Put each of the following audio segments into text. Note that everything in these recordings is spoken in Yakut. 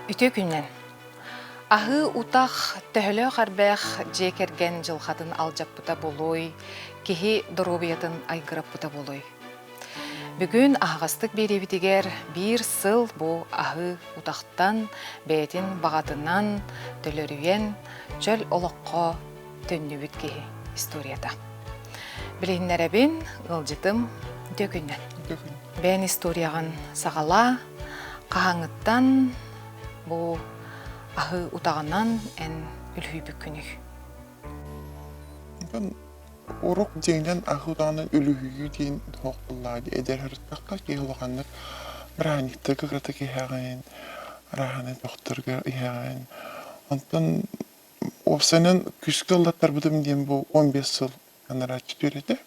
Үтүө күннэн. Аһыы утах төһөлөөх эрбэх дьиэ кэргэн дьылҕатын алдьаппыта буолуой, киһи доруобуйатын айгыраппыта буолуой? Бүгүн аһаҕастык биэриибитигэр биир сыл бу аһыы утахтан бэйэтин баҕатынан төлөрүйэн чөл олоххо төннүбүт киһи историята. Билиһиннэрэбин, ыалдьытым үтүө күннэн. Бэйэн историяҕын саҕалаа, хаһааҥҥыттан бу аһыы утаҕынан эн үлүһүйбүккүнүй? Урук дьиҥинэн аһыы утаҕынан үлүһүйүү диэн суох буоллаҕа дии. Эдэр сырыттахха киһи улаханнык бырааһынньыктарга кыратык иһэҕин, арааһынай тохторго иһэҕин. Онтон уопсайынан күүскэ ыллаттарбытым диэн бу 15 сыл анарааччы түөрэтэ.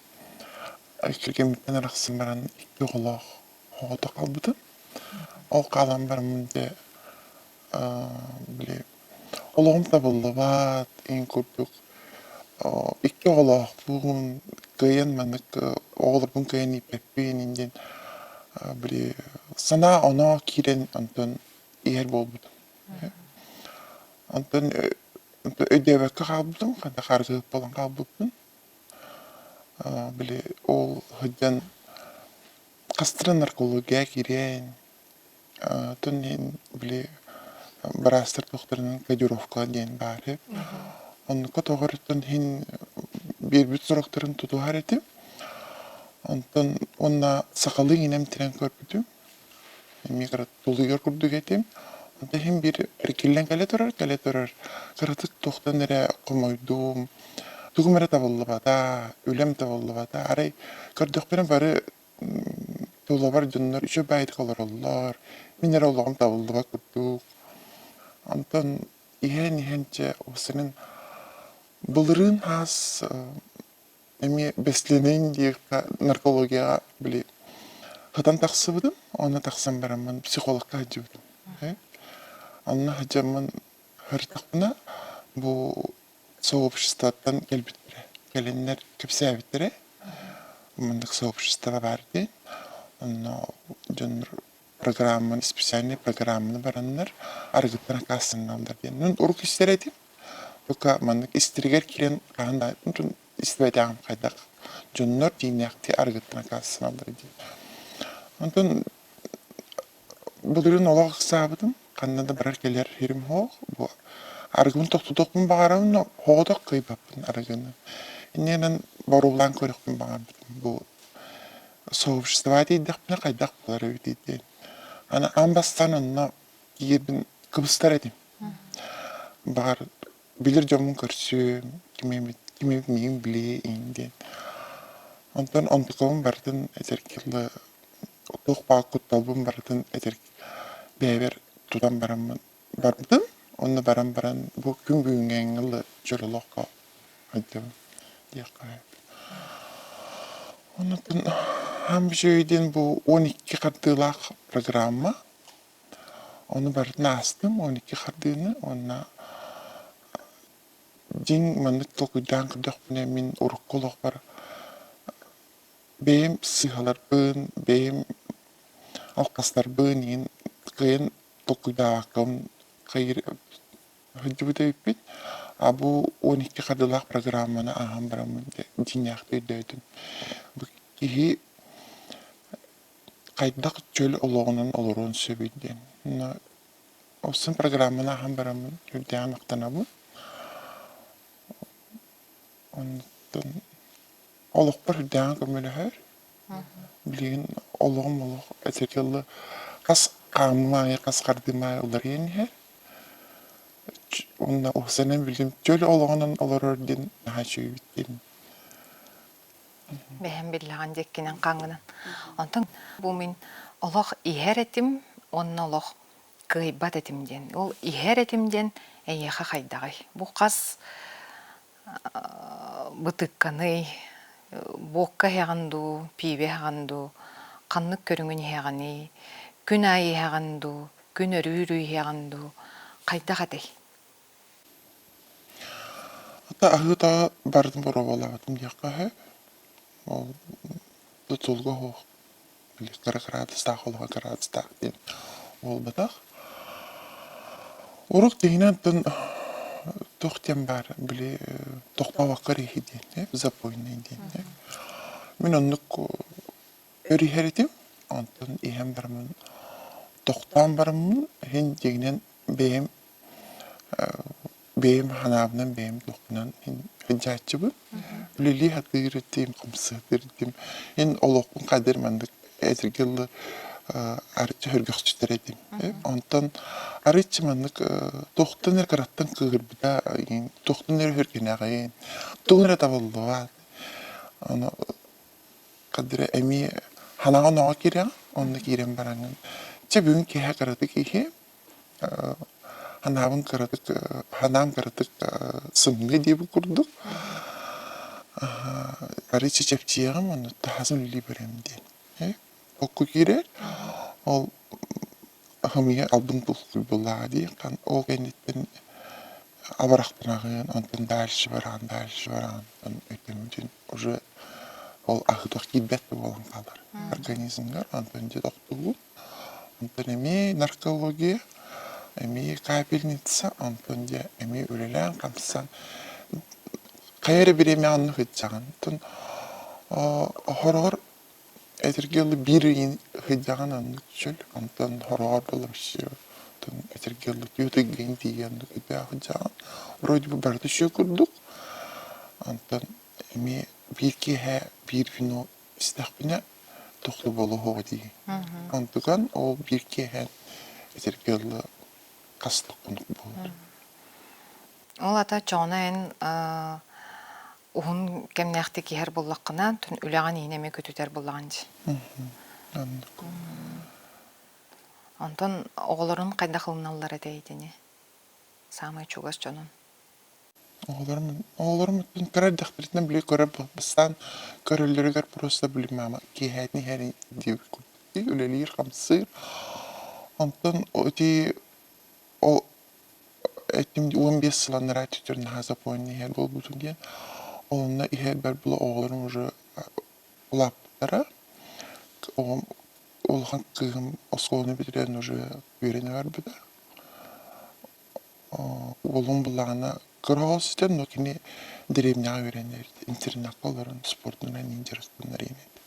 Кэргэммиттэн арахсан баран икки оҕолоох оҕото хаалбытым. Ол хаалан бараммын дьэ били олоҕум табыллыбат иҥ курдук икки оҕолоохпун кыайан маннык оҕолорбун кыайан ииппэппин ин диэн били санаа-оноо киирэн онтон иһэр буолбутум. Онтон өйдөөбөккө хаалбытым, хайдах арыгыһыт буолан хаалбыппын. Били ол сылдьан хастара наркология киирэн Оттон иһин били быраастар туохтарынан кодировка диэн баар үһү. Оннукка тоҕо эрэ иһин биэрбит сурахтарын тутуһар этим. Онтон уонна сахалыы иҥин эмтэрэн көрбүтүм. Эмиэ кыра тулуйар курдук этим. Онтон иһин биир эргиллэн кэлэ турар, кэлэ турар. Кыратык туохтан эрэ хомойдум. Тугум эрэ табыллыбата, үлэм табыллыбата. Арай көрдөхпүнэ бары Тулабар дьоннор үчүгэй баайдык олороллор, мин эрэ олоҕум табыллыбат курдук. Онтон иһэн-иһэн чэ уопсайынан былырыын хаас эмиэ бэсилиэнэйин диэххэ наркологияҕа били сытан тахсыбытым. Онно тахсан бараммын психологка сылдьыбытым. Онно сылдьаммын сырыттахпына бу сообществоттан кэлбиттэрэ, кэлэннэр кэпсээбиттэрэ. Маннык сообщество баар диэн. Онно дьоннор программаны, специальный программаны бараннар арыгыттан аккаастаналлар диэн. Ну, урук истэр этим. Пока маннык истэригэр киирэн хаһан да истибэтэҕим хайдах дьоннор тииннээхтии арыгыттан аккаастаналлар диэн. Онтон Былырыын олох ыксаабытым, ханна да барар-кэлэр сирим суох. Бу арыгыбын тохтотуохпун баҕарабын, но соҕотох кыайбаппын арыгыны. Иннинэн боруулаан көрүөхпүн баҕарбытым. Бу сообществоҕа тиийдэхпинэ хайдах буолар эбитий диэн. Аны аан бастаан онно тиийэрбин кыбыстар этим. Баҕар билэр дьоммун көрсүөм, ким эмит ким эмит миигин билиэ иҥин диэн. Онтон онтукабын барытын этэргэ дылы туох баар кутталбын барытын этэр бэйэбэр тутан бараммын барбытым. Онно баран баран бу күн бүгүҥҥэ ыла чөл олоххо сылдьабын диэххэ сөп. Онтон аан үчүгэй диэн бу 12 хардыылаах программа. Ону барытын аастым, 12 хардыыны уонна дьиҥ маннык толкуйдаан көрдөхпүнэ мин урукку олохпор бэйэм сыыһаларбын, бэйэм алҕастарбын иһин кыайан толкуйдаабаккабын хайыр сылдьыбыт эбиппин. А бу 12 хардыылаах программаны ааһан бараммын дьиҥнээхтик өйдөөтүм. Бу киһи хайдах чөл олоҕунан олоруон сөбүй диэн. Онно Осын программаны ааһан бараммын үрдээҕин махтанабын. Онтон олохпор үрдээҕин көмөлөһөр. Билигин олоҕум олох этэргэ дылы хас хаамым аайы, хас хардыым аайы уларыйан иһэр. Уонна уопсайынан билигин чөл олоҕунан олорор диэн наһаа үчүгэй диэн. Бэйэм биллэҕин диэккинэн хаҥҥынан. Онтон бу мин олох иһэр этим уонна олох кыайбат этим диэн. Ол иһэр этим диэн эйиэхэ хайдаҕый? Бу хас бытыыкканый, буокка иһэҕин дуу, пиибэ иһэҕин дуу, ханнык көрүҥүн иһэҕиний, күн аайы иһэҕин дуу, күн өрүүр иһэҕин дуу, хайдах этэй? Хата аһыы-таҕа барытын боруобалаабытым диэххэ сөп. Ол тутулга суох били кыра кыраадыстаах, улахан кыраадыстаах диэн буолбатах. Урут киһинэн оттон туох диэн баар, били тохтообокко иһи диэн, запойный диэн. Мин оннук өр иһэр этим, онтон иһэн бараммын, тохтоон бараммын, иһин дьиҥинэн бэйэм бэйэм ханаабынан бэйэм туохпунан сылдьааччыбын. Үлэлии сатыыр этим, хамсыыр этим. Ин олохпун хадыр маннык этэргэ дылы арыччы хөргөхчүтэр этим. Онтон арыччы маннык туохтан эрэ кыраттан кыыһырбыта, туохтан эрэ хөргүнэҕин, тугун эрэ табыллыбат. Ону хадыра эмиэ ханаҕа оноҕо киирэҕин, онно киирэн бараҥҥын чэ бүгүн киэһэ кыратык иһиэм, Ханаабын кыратык ханаам кыратык сымныа диэбит курдук арыычча чэпчиэҕим онно таһасын үлэлии барыам диэн окко киирэр ол хымыйа албын булкуйбулаа дии ол кэнниттэн абарахтанаҕын онтон дальше бараҕын дальше бараҕын өйтөммүтүн уже ол аһытах киирбэт да буолан хаалар организмҥар онтон дьэ тохтуур Онтон эмиэ наркология, эмиэ капельница, онтон дьэ эмиэ үлэлээн-хамсаан хайа эрэ бириэмэҕэ оннук сылдьаҕын. Оттон хороҕор этэргэ дылы биир ыйын сылдьаҕын оннук чөл, онтон хороҕор буолла вообще оттон этэргэ дылы түөрт ыйга тиийэ оннук элбэх сылдьаҕын. Вроде бы барыта үчүгэй курдук, онтон эмиэ биир киэһэ биир вино Истэхпинэ тохтуу буолуоҕа дии. Онтукан ол биир киэһэ этэргэ дылы хас да хонук буолар. Ол ата чоҕуна эн уһун кэмнээхтик иһэр буоллаххына, үлэҕин иһин эмиэ көтүтэр буоллаҕын дии. Оннук. Онтон оҕолорун хайдах ылыналлар этэй итини? Саамай чугас дьонун. Оҕолорум оҕолорум кыра эрдэхпитинэ били көрөр бастаан көрөллөрүгэр просто били мама киэһээтин иһэр диэбит курдук үлэлиир-хамсыыр. Онтон ити ол этим 15 сыл анараа өттүгэр наһаа запойный иһэр буолбутум диэн. Онно иһэрбэр була оҕолорум уже улааппыттара. Оҕом улахан кыыһым оскуоланы бүтэрэн уже үөрэнэ барбыта. Уолум буллаҕына кыра оҕо сытан, но кини дэриэбинэҕэ үөрэнэр, интернакка олорон спордунан иин дьарыктанар иин этэ.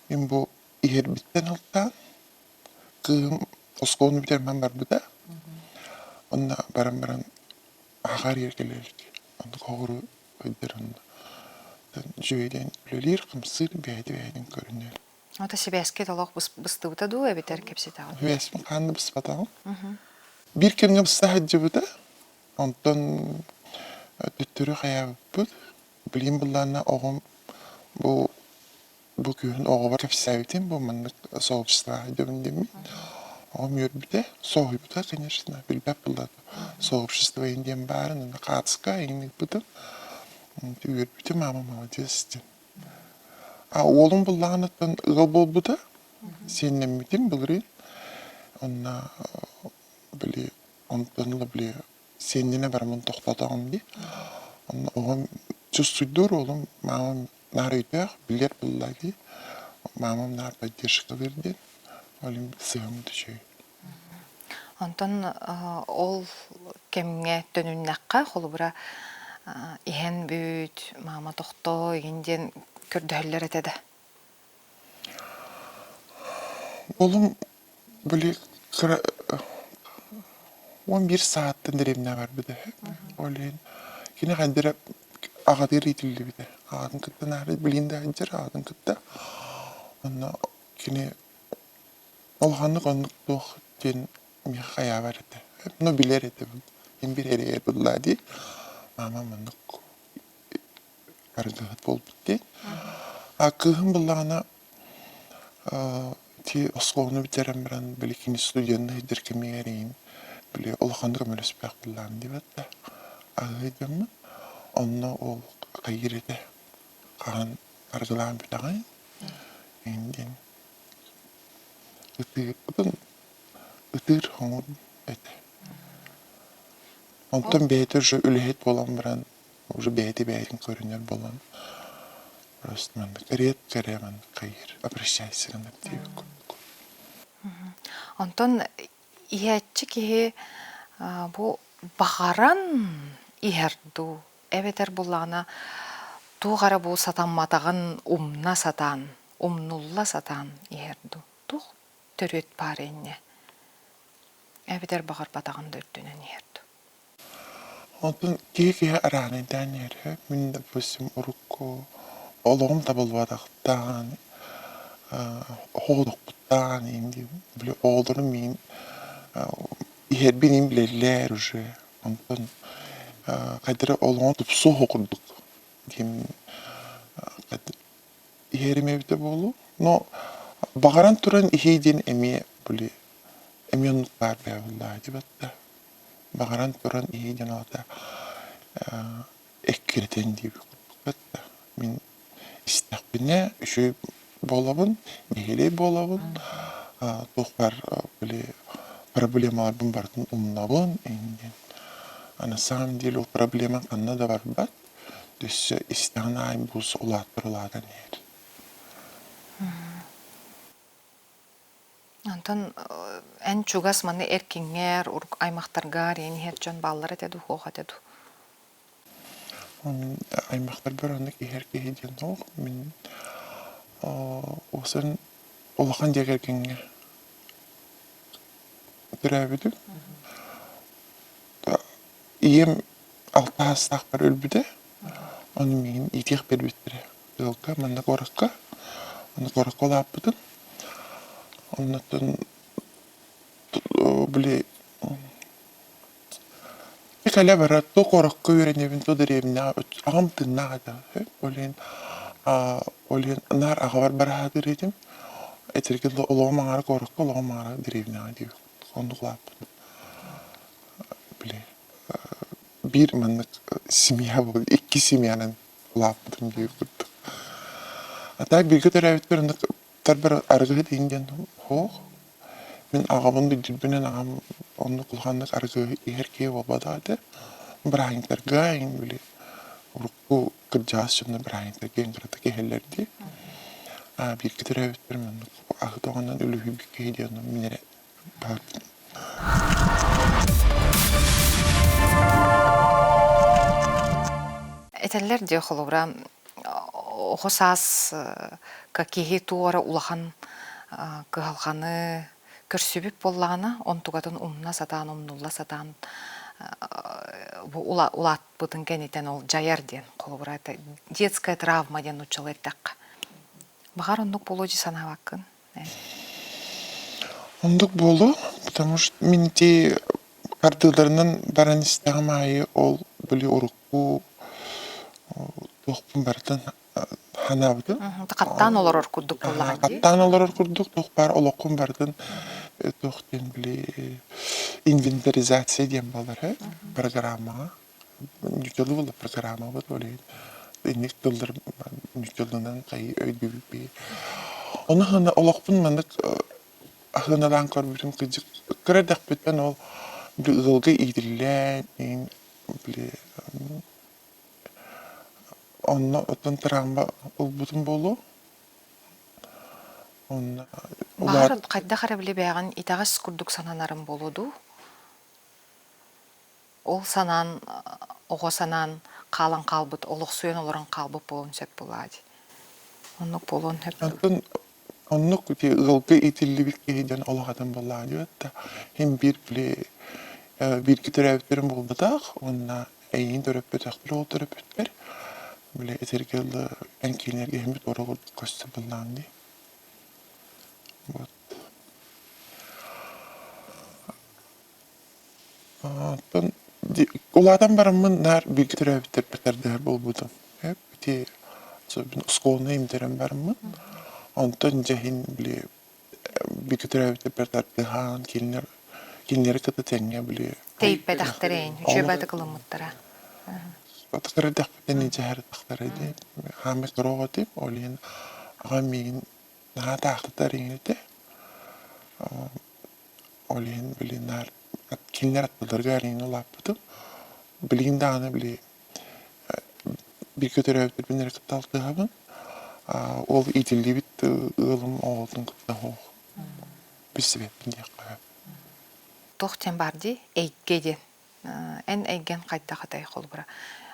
Мин бу иһэрбиттэн алтаан кыыһым оскуоланы бүтэрмэн барбыта. Онно баран баран аҕаар иһэр кэлэ илик. Оннук оҕуру өйдөр онно. Үчүгэйдэн үлэлиир, хамсыыр, бэйэтэ бэйэтин көрүнэр. Ото сибээскит олох быстыбыта дуу эбэтэр кэпсэтэҕин? Сибээспин хаан да быспатаҕым. Биир кэмҥэ быста сылдьыбыта. Онтон төттөрү хайаабыппыт. Билигин былаана оҕом бу бу күһүн оҕобор кэпсээбитим бу маннык сообществоҕа сылдьабын диэммин. Оҕом үөрбүтэ, соһуйбута, конечно, билбэт буолла. Сообщество диэн баарын, уонна хаацка иҥин ыыппытым. Үөрбүтэ, мама молодец диэн. А уолум буллаҕыныттан ыал буолбута, сиэннэммитим былырыын. Онно били онтон ыла били сиэннэнэ бараммын тохтоотоҕум дии. Онно оҕом чувствуйдуур уолум маамам наар өйдөөх, билэр буолла дии. Маамам наар поддержкалыыр диэн. Ол иһин сыһыаммыт үчүгэй. Онтон ол кэмҥэ төнүннэххэ, холобура, иһэн бүт, маама тохтоо игин диэн көрдөһөллөр этэ да? Уолум били кыра 11 сааттан дэриэбинэҕэ барбыта үһү. Ол иһин кини хайдах эрэ аҕатыгар иитиллибитэ. Аҕатын кытта наара билигин да сылдьар аҕатын кытта. Онно кини Улаханнык оннук туох диэн миэхэ хайаабар этэ. Ну билэр этим. Мин бир эрэйэр буоллаа дии. Маамам оннук арыгыһыт буолбут дии. А кыыһым буллаҕына ити оскуоланы бүтэрэн баран били кини студенна сылдьар кэмигэр иһин били улаханнык көмөлөспөх буоллаҕым диэбэт да аһыы дьоммун. Онно ол хайыыр этэ. Хаһан арыгылаан бүтэҕин иһин диэн Ытыырбын ытыыр хоҥор этэ. Онтон бэйэтэ уже үлэһит буолан баран, уже бэйэтэ бэйэтин көрүнэр буолан, просто маннык редко эрэ маннык хайыыр, обращайся гынар диэбит курдук. Онтон иһээччи киһи. Бу баҕаран иһэр дуу, эбэтэр буллаҕына туох эрэ бу сатамматаҕын умна сатаан, умнулла сатаан иһэр дуу, туох төрүөт баар инньэ? Эбэтэр баҕарбатаҕын да үрдүнэн иһэр дуу? Онтон киһи-киһи арааһынайдаан иһэр. Мин, допустим, урукку олоҕум табыллыбатахтаан, оҕолохпуттаан иһин били оҕолорум миигин иһэрбин иһин билэллэр уже. Онтон хайдах эрэ олоҕум тупсуох курдук диэн иһэрим эбитэ буолуо. Но баҕаран туран иһии диэн эмиэ били эмиэ оннук баар буоллаҕа дии батта. Баҕаран туран иһии диэн аата эккирэтэн диэбит курдук да. Мин истэхпинэ үчүгэй буолабын, бэһиэлэй буолабын, туох баар били проблемаларбын барытын умнабын диэн. А на самом деле ол проблема ханна да барбат. Өссө истэҕин аайы бус улааттар улаатан иһэр. Онтон эн чугас маны эркиҥҥэр, урук аймахтаргар иэн иһэр дьон бааллар этэ дуу, суох этэ дуу? Аймахтарбар оннук иһэр киһи диэн суох. Мин уосан улахан дьиэ кэргэҥҥэ төрөөбүтүм. Ийэм алта саастаахпар өлбүтэ. Ону миигин иитиэх биэрбиттэрэ ыалга, манна куоракка. Онно куоракка улааппытым. Оннуттан били кэлэ-бара то куоракка үөрэнэбин, то дэриэбинэҕэ аҕам тыыннаах этэ. Ол иһин ол иһин наар аҕабар бара сатыыр этим. Этэргэ дылы олоҕум аҥаара куоракка, олоҕум аҥаара дэриэбинэҕэ диэбит оннук улааппытым. Били биир маннык семья буолла, икки семьянан улааппытым диир курдук. А так бииргэ төрөөбүттэр оннук тарбар арыгыһыт иһин диэн суох. Мин аҕабын билдьирбинэн аҕам оннук улаханнык арыгы иһэр киһи буолбатах этэ. Бырааһынньыктарга иҥ били урукку кырдьаҕас дьоннор бырааһынньыктарга иҥ кыратык иһэллэр дии. А бииргэ төрөөбүттэрим оннук аһы тоҕонон үлүһүйбүт киһи диэн мин эрэ Этэллэр дии холобура оҕо сааска киһи туора улахан кыһалҕаны көрсүбүт буоллаҕына, онтукатын умна сатаан, умнулла сатаан бу улааппытын кэнниттэн ол дьайар диэн холобура это детская травма диэн нууччалыы эттэххэ. Баҕар оннук буолуо дии санаабаккын? Оннук буолуо, потому что мин ити хардыыларынан баран истэҕим аайы ол били урукку туохпун барытын санаабытым. Хаттаан олорор курдук буоллаҕа дии. Хаттаан олорор курдук туох баар олоххун барытын туох диэн били инвентаризация диэн буолар ээ программаҕа. Ньуччалыы буолла программабыт ол иһин инник тыллар ньуччалыынан хайыы өйдүүбүт Ону хана олохпун маннык аһыналаан көрбүтүм кырдьык кыра эрдэхпиттэн ол били ыалга иитиллээн били онно оттон травма ылбытым буолуо. Онно Баҕар хайдах эрэ били бэйэҕин итэҕэс курдук сананарым буолуо дуу? Ол санаан, оҕо санаан хаалан хаалбыт, олохсуйан олорон хаалбыт буолуон сөп буолаа дии. Оннук буолуон сөп дуу? Онтон оннук ити ыалга иитиллибит киһи диэн олох атын буоллаҕа диэбит да иһин биир били бииргэ төрөөбүттэрим буолбатах уонна эйигин төрөппөтөхтөр ол төрөппүттэр били этэргэ дылы эн кинилэргэ иһиммит туора курдук көстө буоллаҕым дии. Вот. Оттон улаатан бараммын наар бииргэ төрөөбүттэрбэр тардыһар буолбутум. Ити особенно оскуоланы имтэрэн бараммын. Онтон дьэ иһин били бииргэ төрөөбүттэрбэр тардыһан, кинилэр кинилэри кытта тэҥҥэ били Тэйиппэтэхтэрин, үчүгэйдик ылыммыттара. Кыра эрдэхпиттэн илдьэһэр дии. Хааммыт кыра оҕо этим, ол иһин аҕам миигин наһаа таахтатар иҥин этэ. Ол иһин били наар кинилэр аттыларыгар иҥин улааппытым. Билигин даҕаны били бииргэ төрөөбүттэрбин эрэ кытта алтыһабын. Ол иитиллибит ыалым оҕотун кытта суох билсибэппин диэххэ сөп. Туох диэн баар дии? Эйгэ диэн. Эн эйгэн хайдах этэй холобура?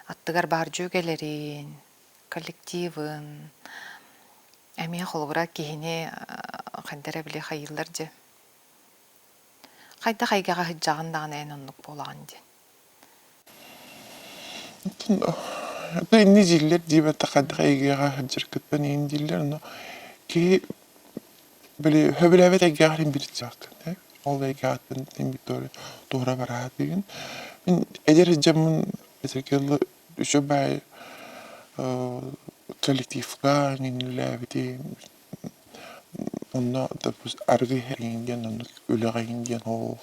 Аттыгар баар дьүөгэлэрин, коллективын, эмиэ холобура киһини хайда эрэ били хайыыллар дьэ. Хайдах эйгэҕэ сылдьаҕын даҕаны эн оннук буолаҕын диэн. Оттон инни дииллэр диэбэтэх хайдах эйгэҕэ сылдьаргыттан иһин дииллэр, ону киһи били сөбүлээбэт эйгэҕэр иһин билсэҕин ол эйгэҕиттэн туора бараатыгын. Мин эдэр дьоммун этэргэ дылы үчүгэй коллективка үлэлээбитим онно арыгы иһэр диэн оннук үлэҕэ диэн ол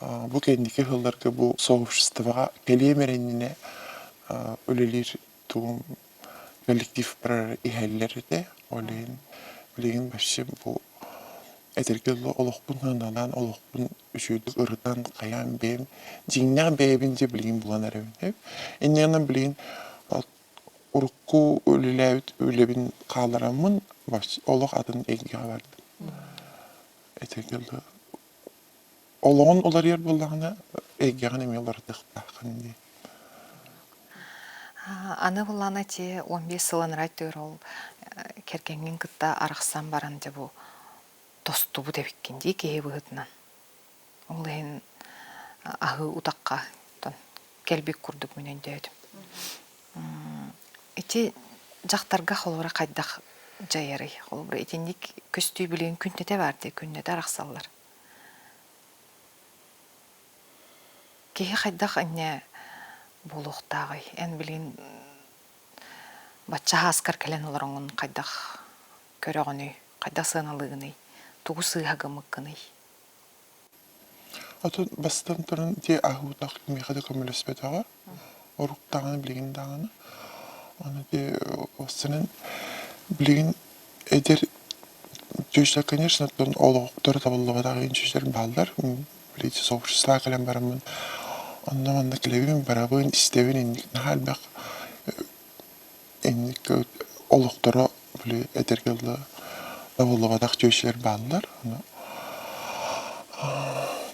Бу кэнники сылларга бу сообществоҕа кэлиэм эрэ иннинэ үлэлиир тугум коллективтар иһэллэр этэ. Ол иһин билигин вообще бу этэргэ дылы олохпун сыаналаан, олохпун үчүгэйдик ырытан, хайаан бэйэм дьиҥнээх бэйэбин дьэ билигин булан эрэбин. Инньэ гынан билигин урукку үлэлээбит үлэбин хаалараммын олох атын эйгэҕэ бардым. Этэргэ дылы Олоҕун уларыйар буоллаҕына, эйгэҕин эмиэ уларытыахтааххын дии. Аны буллаана ти 15 сыл анараа өттүгэр ол кэргэҥҥин кытта арахсан баран дьэ бу тостубут эбиккин дии киһи быһыытынан. Ол иһин аһыы утахха кэлбит курдук мин өйдөөтүм. Ити дьахтарга холобура хайдах дьайарый? Холобура итинник көстүү билигин күннэтэ баар дии, күннэтэ арахсаллар. Киһи хайдах инньэ буолуохтааҕый? Эн билигин бачча ааскар кэлэн олороҥҥун хайдах көрөҕүнүй? Хайдах сыаналыыгыный? Тугу сыыһа гыммыккыный? Отут бастатан туран ити аһыы-утах кимиэхэ да көмөлөспөтөҕө. Урук даҕаны, билигин даҕаны. Ону ити уопсайынан билигин эдэр чүөчэлэр, конечно, оттон олохторо табыллыбатах иһин чүөчэлэр бааллар. Билигин сообщество кэлэн бараммын онно-манна кэлэбин, барабын, истэбин инник наһаа элбэх инник олохторо били этэргэ дылы табыллыбатах чүөчэлэр бааллар. Ону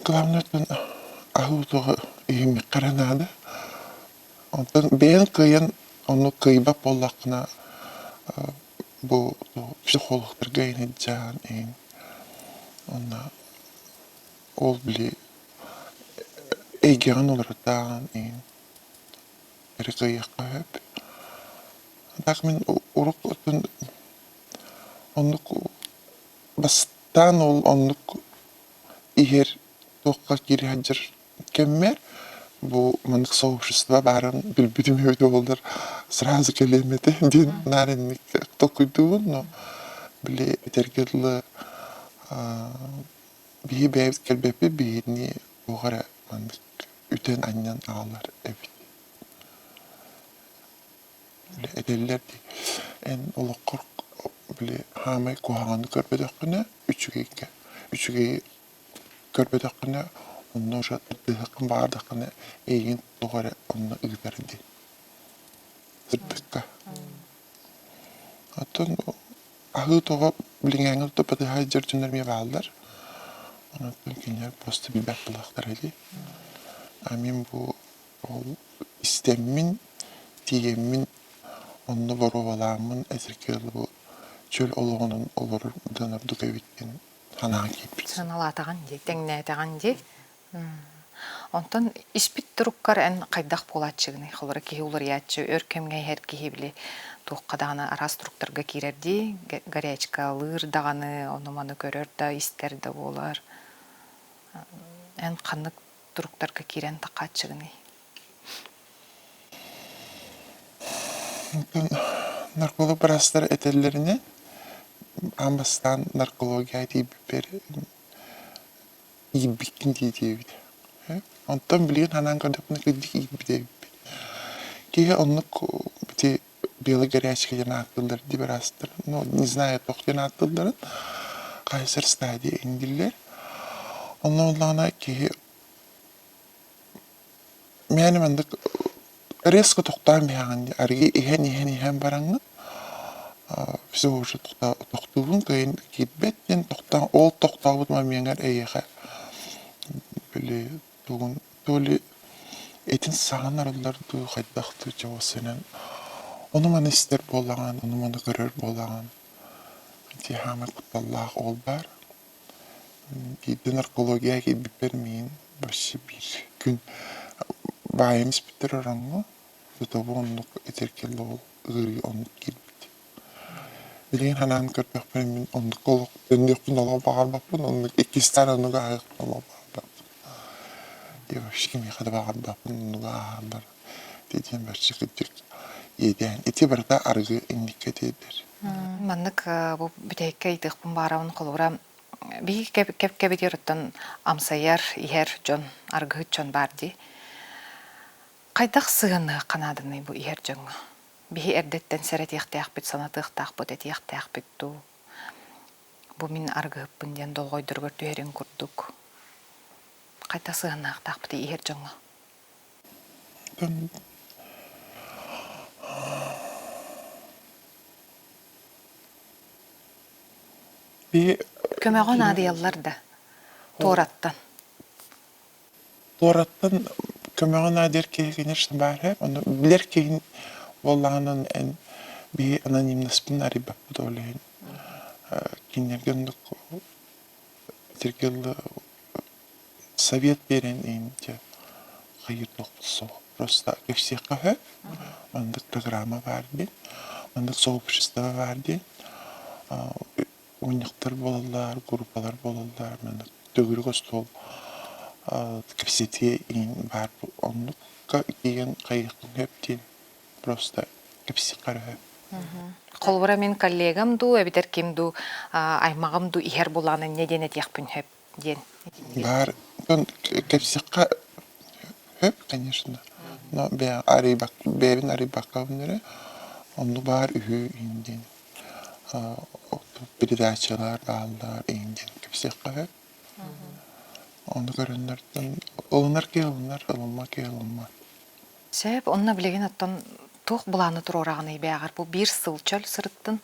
главное оттон аһыы утаҕы иһиммэххэ эрэ наада. Онтон бэйэҥ кыайан ону кыайбат буоллаххына бу психологтарга иһин иһин уонна ол били эйгэҕин уларытаан иһин эрэ кыайыахха сөп. Так мин урут оттон оннук бастаан ол оннук иһэр туохха киирэ сылдьар кэммэр бу маннык сообщество баарын билбитим эбитэ буоллар сразу кэлиэм этэ диэн наар инник толкуйдуубун, но били этэргэ дылы биһи бэйэбит кэлбэппит биһини туох эрэ маннык үтэн-анньан аҕалар эбит. Били этэллэр дии, эн олоххор били хаамай куһаҕаны көрбөтөххүнэ үчүгэйгэ, үчүгэйи көрбөтөххүнэ онно уже тардыһыаххын баҕардаххына эйигин тоҕо эрэ онно ыытар дии сырдыкка. Оттон аһыы тоҕо билиҥээҥҥи туппатыһа сылдьар дьоннор эмиэ бааллар. Онон кинилэр просто билбэт буолуохтара дии. А мин бу ол истэммин, тиийэммин онно боруобалааммын этэргэ дылы бу чөл олоҕунан олорор дьон ордук эбит диэн санаа киирбит. Сыаналаатаҕын дии, тэҥнээтэҕин дии. Онтон испит туруккар эн хайдах буолааччыгыный? Холобура, киһи уларыйааччы, өр кэмҥэ иһэр киһи били туохха даҕаны араас туруктарга киирэр дии, горячкалыыр даҕаны, ону-маны көрөр да, истэр да буолар. Эн ханнык туруктарга киирэн таххааччыгыный? Онтон нарколог быраастар этэллэринэн, аан бастаан наркология тиийбиппэр иирбиккин дии диэбит. Онтон билигин санаан көрдөхпүнэ кырдьык иирбит эбиппин. Киһи оннук ити белый горячка диэн ааттыыллар дии быраастар. Ну, не знаю, туох диэн ааттыылларын. Хайсар стадия иҥдиллэр. Онно буоллаҕына киһи мээнэ маннык резко тохтоон биһэҕин дии. Арыгы иһэн иһэн иһэн бараҥҥын все уже тохтуубун кыайан киирбэт диэн тохтоон ол тохтообут момеҥҥар эйиэхэ. ли тугун то ли этин саҕан арыллар дуу, хайдах дуу чугасынан ону-маны истэр буоллаҕын, ону-маны көрөр буоллаҕын ити хаамай кутталлаах ол баар. Биирдэ наркология киирбиппэр миин вообще биир күн баайым испиттэр ороҥҥо, тута бу оннук этэргэ ол ыарыы оннук киирбит. Билигин санаан көрдөхпүнэ мин оннук олох төннүөхпүн олох баҕарбаппын, оннук иккистээн оннук ааһыахпын олох баҕарбаппын. Я вообще кимиэхэ да баҕарбаппын оннук ааһаллар. Ити диэн вообще кырдьык иэдээн. Ити барыта арыгы инникке тиэрдэр. Маннык бу бүтэһиккэ ыйытыахпын баҕарабын холобура биһиги кэп-кэбитигэр оттон амсайар, иһэр дьон, арыгыһыт дьон баар дии. Хайдах сыһыаннаһыахха нааданый бу иһэр дьоҥҥо? Биһи эрдэттэн сэрэтиэхтээхпит, санатыахтаахпыт, этиэхтээхпит дуу? Бу мин арыгыһыппын диэн долҕойдоругар түһэрин курдук хайдах сыһыаннаахтаахпытый иһэр дьоҥҥо? Көмөҕө наадыйаллар да туораттан. Туораттан көмөҕө наадыйар киһи конечно баар ээ. Ону билэр киһин буоллаҕынан эн биһи анонимнаспын арыйбаппыт ол иһин. Кинилэргэ оннук сиргэ совет биэрэн иһин дьэ хайыыр туохпут суох. Просто кэпсиэххэ сөп. Маннык программа баар диэн, маннык сообщество баар диэн. Мунньахтар буолаллар, группалар буолаллар, маннык төгүрүк остуол кэпсэтии иһин баар оннукка тиийэн хайыаххын сөп диэн просто кэпсиэххэ эрэ сөп. Холобура мин коллегам дуу эбэтэр ким дуу аймаҕым дуу иһэр буоллаҕына инньэ диэн этиэхпин сөп диэн. Баар кэпсиэххэ сөп, конечно. Но бэйэбин арыйбаккабын эрэ оннук баар үһү иһин диэн передачалар бааллар иһин диэн кэпсиэххэ сөп. Ону көрөннөртөн ылынар киһи ылынар, ылыммат киһи ылыммат. Сөп, онно билигин оттон туох былааны туруораҕыный бээҕэр бу биир сыл чөл сырыттын?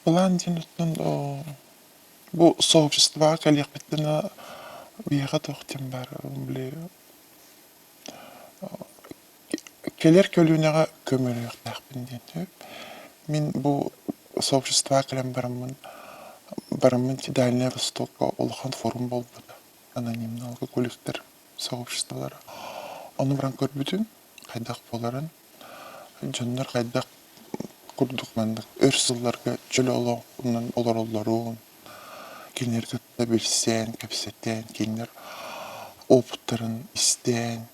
Былаан диэн оттон бу сообществоҕа кэлиэхпиттэн биһиэхэ туох диэн баар били кэлэр көлүөнэҕэ көмөлөһүөхтээхпин диэн сөп. Мин бу сообществоҕа кэлэн бараммын бараммын Дальнай Востокка улахан форум буолбута анонимный алкоголиктар сообществолара. Ону баран көрбүтүм хайдах буоларын, дьоннор хайдах курдук маннык өр сылларга чөл олоҕунан олороллорун, кинилэри кытта билсэн, кэпсэтэн, кинилэр опыттарын истэн,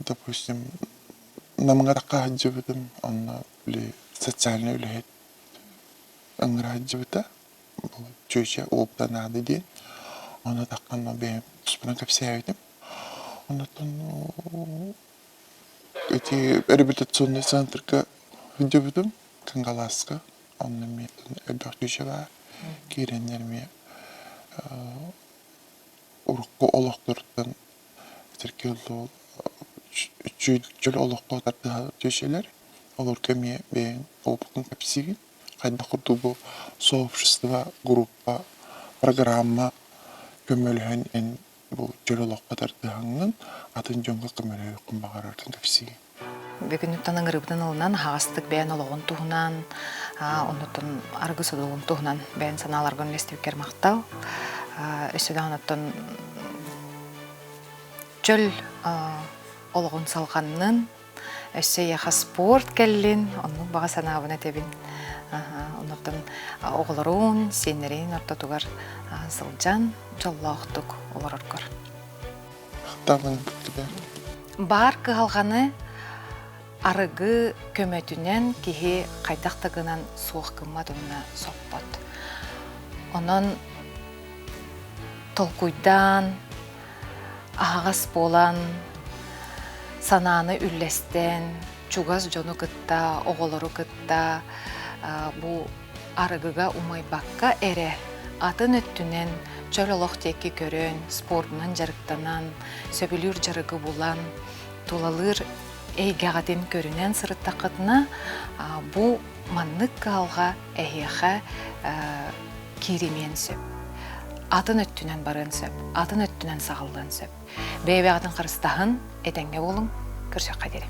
допустим, Намҥа сылдьыбытым, онно били социальнай үлэһит ыҥыра сылдьыбыта чүөчэ опыта наада диэн. Ону таххан бэйэм туспунан кэпсээбитим. Онтон ити реабилитационный центрга сылдьыбытым Кангалааска. Онно эмиэ элбэх чүөчэ баар. Киирэннэр эмиэ урукку олохторуттан чөл олоххо тардыһар чүөчэлэр. Олорго эмиэ бэйэҥ опытын кэпсиигин. Хайдах курдук бу сообщество, группа, программа көмөлөһөн эн бу чөл олоххо тардыһаҥҥын атын дьоҥҥо көмөлөһүөххүн баҕараргын кэпсиигин. Бүгүнүттэн ыҥырыыбытын ылынан аһаҕастык бэйэн олоҕун туһунан, оннуттан арыгы содулун туһунан бэйэн санааларгын үллэстибиккэр махтал. Өссө даҕаны оттон чөл олоҕун салҕаннын, Өссө эйиэхэ спорт кэллин, оннук баҕа санаабын этэбин. Оннуктан оҕолорун, сиэннэрин ортотугар сылдьан дьоллоохтук олороргор. Баар кыһалҕаны арыгы көмөтүнэн киһи хайдах да гынан суох гыммат уонна соппот. Онон толкуйдаан, аһаҕас буолан, санааны үллэстэн, чугас дьону кытта, оҕолору кытта бу арыгыга умайбакка эрэ атын өттүнэн чөл олох диэки көрөн, спордунан дьарыктанан, сөбүлүүр дьарыгы булан, тулалыыр эйгэҕитин көрүнэн сырыттаххытына, бу маннык кыһалҕа эһиэхэ. кииримиэн сөп. Атын өттүнэн барыан сөп, атын өттүнэн саҕыллыан сөп. Бэйэ-бэйэҕитин харыстаһын, этэҥҥэ буолуҥ, көрсүөххэ диэри.